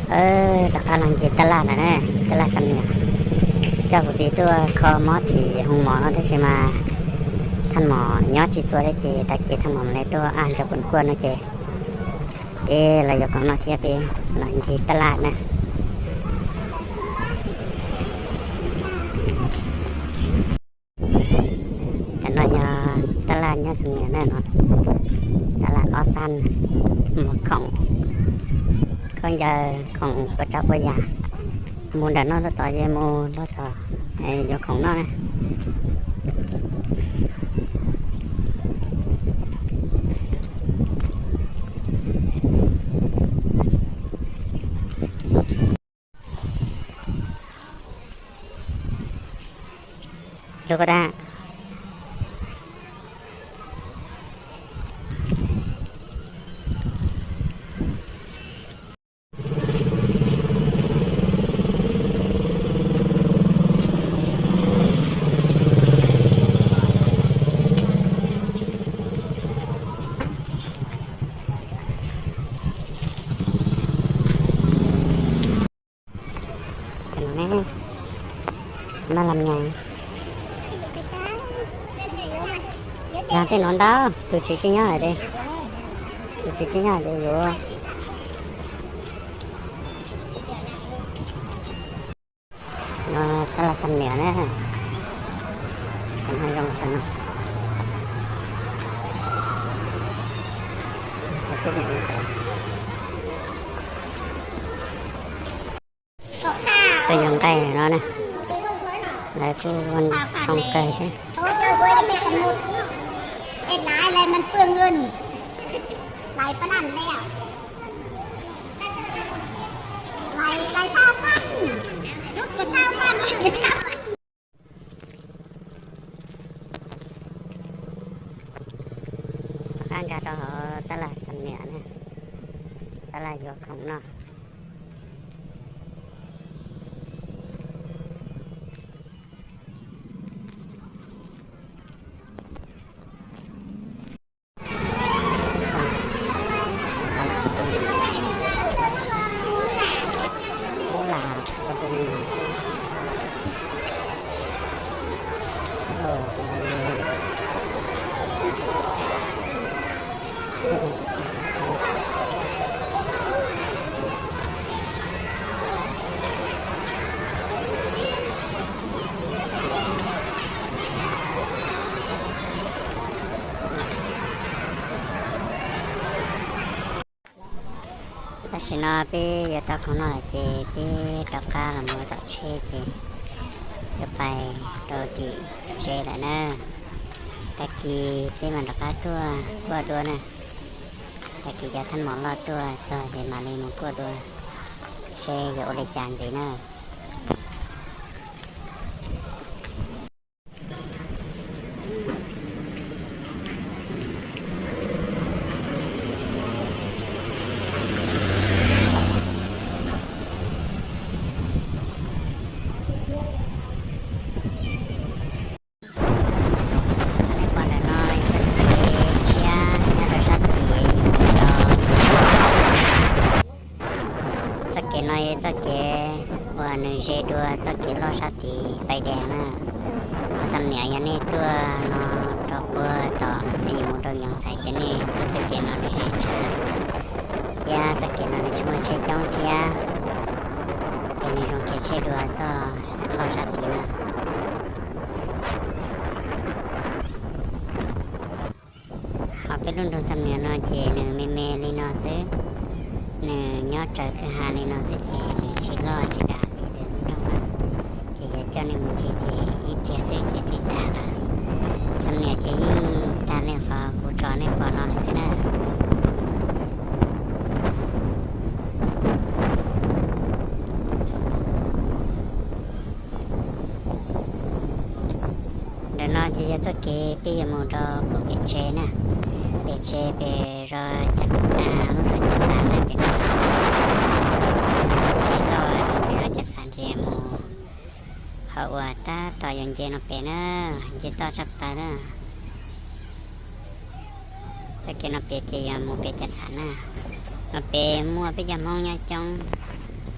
Rov qab los ncig tab laj na, tab laj Xam Niam. Coj kuv txiv tuaj kho mob tim hoo mom no tab sis mas thaj mom nyob tsis txhua thiab ces tag kis thaj mom mam li tuaj aj nrog kuv kuaj no ces peb los yuav khoom noj thiab peb los ncig tab laj na. Cov no yog tab laj nyob Xam Niam na no, tab laj ob xab, muag khoom, khaub ncaws, khoom puas tsav puas yam, mus nram no rau tod ces mus rau tod yuav khoom noj na. Lub ko tag. Maj lam nyas. Yog tej no ntau, tus tswv tsis nyob hais tias, tus tswv tsis nyob hais tias yuav. No tab laj Xam Niam na, no zoo no. Tuaj yuav nqaij no na, lawv kuj zoo kawg thiab. Rov qab nkag rau hauv tab laj Xam Niam na, tab laj yuav khoom noj. Tam sim no peb yuav tau khoom noj lawm ces peb rov qab los mus tom tsheb ces yuav pais rau tim tsev lawm na. Tag kis peb mam rov qab tuaj kuaj dua na. Tag kis cov thaj mom loj tuaj txog ces mam li mus kuaj dua seb yuav ua li cas ntxiv na. Nej pom ntawm no txoj kev tshiab nyob rau sab tid. Txoj kev no yog txoj kev uas nws ze dua txoj kev loj sab tid pais dej na. Ho Xam Niam yog nej tuaj no rau puag tom yus mus rau Yoov Xais ces nej tuaj txoj kev no nws ze tshaj, thiab txoj kev no nws tsis muaj tsheb coob thiab, ces nws zoo khiav tsheb dua txoj loj sab tid na. Ho peb lub nroog Xam Niam no ces nws me me li no xwb, nws nyob raws kwj ha li no xwb ces nws tsis loj tsis dav li lwm lub nroog lawm. Ces yog coj nej mus ncig ces ib pliag xwb ces twb tag lawm. Xam Niam ces yeej tag li qhov kuv tso nej pom no lawm xwb na. Ntawm no ces yog txoj kev peb yuav mus rau puag pem tsev na, pem tsev pem zos Caj, lub zos Caj Xav na, pem no. Txoj kev loj pem zos Caj Xav ces mus qhov uas tab tom yuav nce no pem na, nce toj tshaj plaws na. Txoj kev no pem ces yog mus pem Caj Xav na. No pem muaj peb cov Hmoob nyob coob,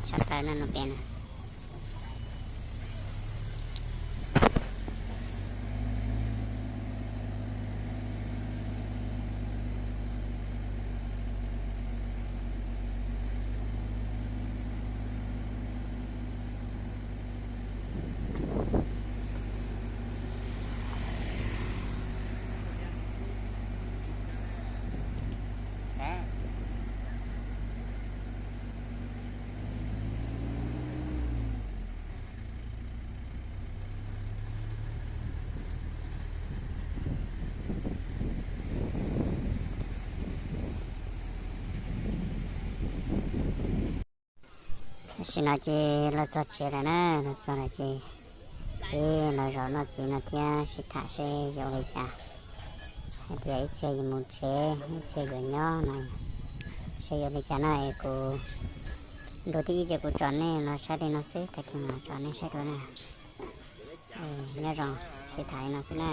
Tshaj plaws no pem na. Tam sim no ces los txog tsev lawm na, los txog lawm ces peb los zaum noj txiv no thiab sib tham seb yuav ua li cas, hais tias ib txhia yuav mus tsev ib txhia yuav nyob no, seb yuav li cas no es kuv ntu thib ib ces kuv tso nej los saib li no xwb, tag kis mam tso nej saib dua na. Nyob zoo, sib tham li no xwb na.